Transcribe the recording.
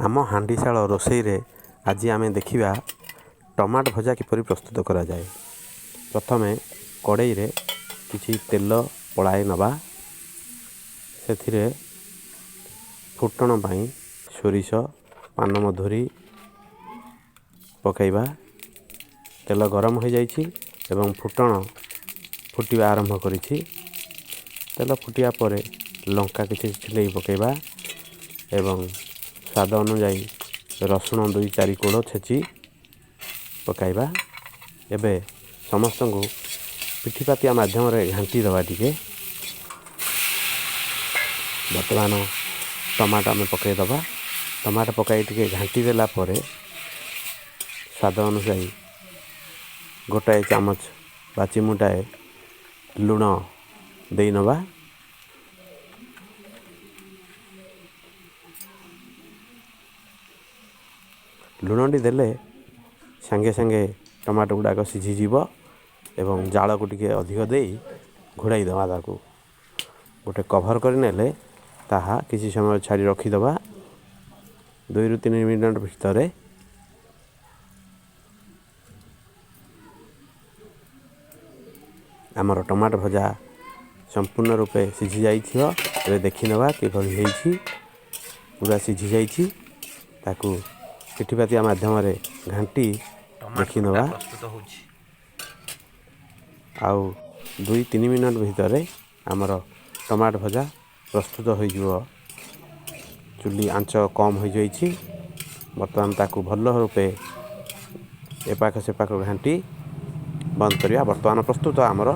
ଆମ ହାଣ୍ଡିଶାଳ ରୋଷେଇରେ ଆଜି ଆମେ ଦେଖିବା ଟମାଟୋ ଭଜା କିପରି ପ୍ରସ୍ତୁତ କରାଯାଏ। ପ୍ରଥମେ କଡ଼େଇରେ କିଛି ତେଲ ପଳାଇ ନେବା। ସେଥିରେ ଫୁଟଣ ପାଇଁ ସୋରିଷ, ପାନମଧୁରୀ ପକାଇବା। ତେଲ ଗରମ ହୋଇଯାଇଛି ଏବଂ ଫୁଟଣ ଫୁଟିବା ଆରମ୍ଭ କରିଛି। ତେଲ ଫୁଟିବା ପରେ ଲଙ୍କା କିଛି ଛିଲେଇ ପକାଇବା ଏବଂ ସ୍ୱାଦ ଅନୁଯାୟୀ ରସୁଣ 2-4 କୋଳ ଛେଚି ପକାଇବା। ଏବେ ସମସ୍ତଙ୍କୁ ପିଠିପାତିଆ ମାଧ୍ୟମରେ ଘାଣ୍ଟି ଦେବା ଟିକେ। ବର୍ତ୍ତମାନ ଟମାଟୋ ଆମେ ପକାଇଦେବା। ଟମାଟୋ ପକାଇ ଟିକେ ଘାଣ୍ଟି ଦେଲା ପରେ ସ୍ୱାଦ ଅନୁଯାୟୀ ଗୋଟାଏ ଚାମଚ ବା ଚିମୁଟାଏ ଲୁଣ ଦେଇନେବା। ଲୁଣଟି ଦେଲେ ସାଙ୍ଗେ ସାଙ୍ଗେ ଟମାଟୋ ଗୁଡ଼ାକ ସିଝିଯିବ ଏବଂ ଜାଳକୁ ଟିକେ ଅଧିକ ଦେଇ ଘୋଡ଼ାଇ ଦେବା। ତାକୁ ଗୋଟେ କଭର୍ କରିନେଲେ ତାହା କିଛି ସମୟ ଛାଡ଼ି ରଖିଦେବା। 2ରୁ 3 ମିନିଟ୍ ଭିତରେ ଆମର ଟମାଟୋ ଭଜା ସମ୍ପୂର୍ଣ୍ଣ ରୂପେ ସିଝି ଯାଇଥିବ। ଏବେ ଦେଖିନେବା କିଭଳି ହେଇଛି। ପୁରା ସିଝି ଯାଇଛି। ତାକୁ ପିଠିପାତିଆ ମାଧ୍ୟମରେ ଘାଣ୍ଟି ଦେଖିନେବା। ପ୍ରସ୍ତୁତ ହେଉଛି। ଆଉ 2-3 ମିନିଟ୍ ଭିତରେ ଆମର ଟମାଟୋ ଭଜା ପ୍ରସ୍ତୁତ ହୋଇଯିବ। ଚୁଲି ଆଞ୍ଚ କମ୍ ହୋଇଯାଇଛି। ବର୍ତ୍ତମାନ ତାକୁ ଭଲ ରୂପେ ଏପାଖ ସେପାଖ ଘାଣ୍ଟି ବନ୍ଦ କରିବା। ବର୍ତ୍ତମାନ ପ୍ରସ୍ତୁତ ଆମର